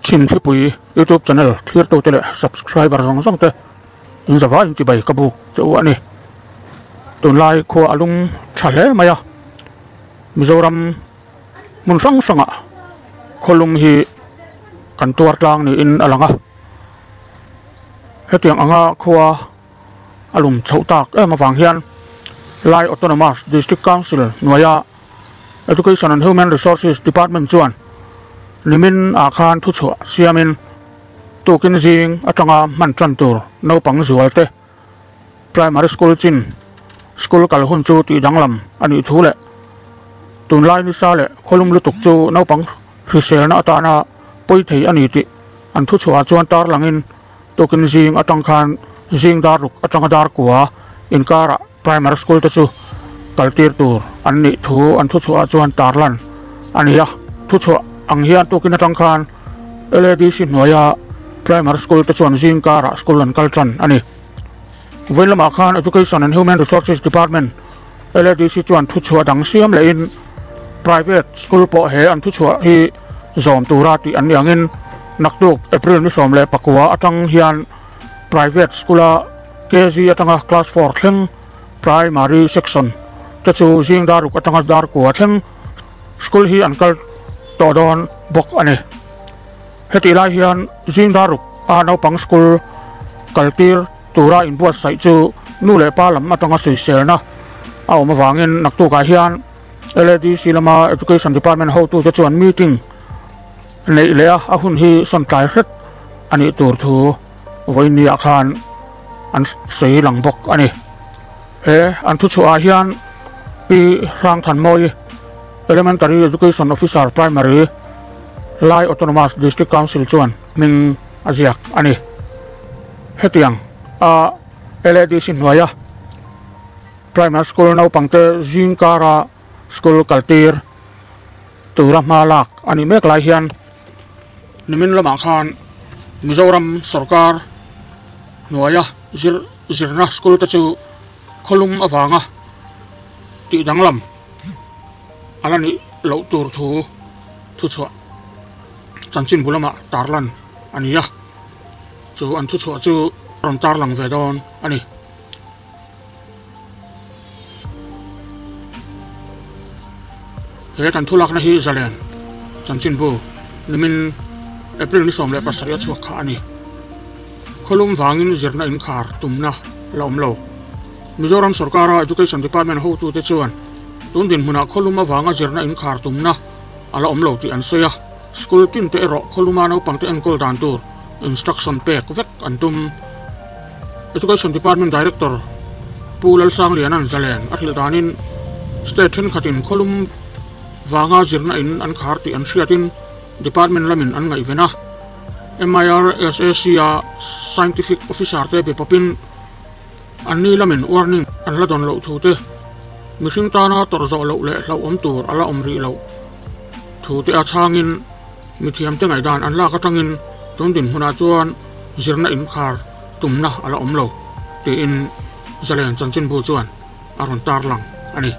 Chhimthlipui youtube channel thlirtute leh subscriber zawng zawng te in zavai in chibai ka buk che u a ni. Tunlai khua a lung tha hle mai a, Mizoram hmun hrang hrangah khawlum hi kan tuar tlang niin a lang a, hetiang anga khua a lum chhoh tak em avang hian Lai Autonomous District Council hnuaia Education and Human Resources Department chuan nimin ah khan thuchhuah siamin tukin zing atanga hman tan tur naupang zual te primary school chin school kal hun chu tih danglam a nih thu leh tunlai nisa leh khawlum lutuk chu naupang hriselna atana pawi thei a ni tih an thuchhuah chuan tarlangin Tukin zing atang khan zing dar ruk atanga dar kua inkarah primary school te chu kaltir tur an nih thu an thuchhuah ah chuan tarlan a ni a. Thuchhuah ang hian tukin atang khan LADC hnuaia primary school te chuan zing karah school an kal tan a ni. Vawiin lamah khan Education and Human Resources Department, LADC chuan thuchhuah dang siam lehin private school pawh he an thuchhuah hi zawm tura tih an ni angin naktuk April ni 19 atang hian private school-a KG atanga class four thleng primary section te chu zing dar ruk atanga dar kua thleng school hi an kal tawh dawn bawk a ni. Hetih lai hian zing dar ruk a naupang school kaltir tura inbuatsaih chu nu leh pa lam atanga sawiselna a awm avangin naktukah hian LADC lama Education Department hotute chuan meeting neih leh a, a hun hi sawn tlai hret a nih tur thu vawinia khan an sawi lang bawk a ni. He an thuchhuahah hian Pi Hrangthanmawi, Elementary Education Officer Primary, Lai Autonomous District Council chuan hming a ziak a ni. Hetiang a LADC hnuaia Primary School naupangte zing kara school kaltir tura hma lak a nih mek lai hian nimin lamah khan Mizoram sorkar hnuaia zir zirna school te chu khawlum avanga tih danglam a la nih loh tur thu thuchhuah chanchin bu lamah tarlan a ni a. Chu an thuchhuah chu rawn tarlang ve dawn a ni. He kan thulakna hi zalen chanchinbu nimin April ni 17 a chhuak kha a ni. Khawlum vangin zirna inkhar tumna la awm lo. Mizoram sorkara Education Department hotute chuan tun dinhmunah khawlum avanga zirna inkhar tumna a la awm lo tih an sawi a. School tin te erawh khawluma naupangte enkawl dan tur instruction pek vek an tum. Education Department Director Pu Lalsangliana'n zalen a hrilh danin state thenkhatin khawlum vanga zirna in an khar tih an hriatin department lamin an ngaihven a. MIRSAC-a scientific officer te be pawpin anni lamin warning an la dawn loh thu te, mihring tana tawrh zawh loh leh hlauhawm tur a la awm rih loh. Thu te a chhangin mithiamte ngaihdan an lak atangin tun dinhmunah chuan zirna inkhar tumna a la awm lo tiin Zalen chanchinbu chuan a rawn tarlang a ni.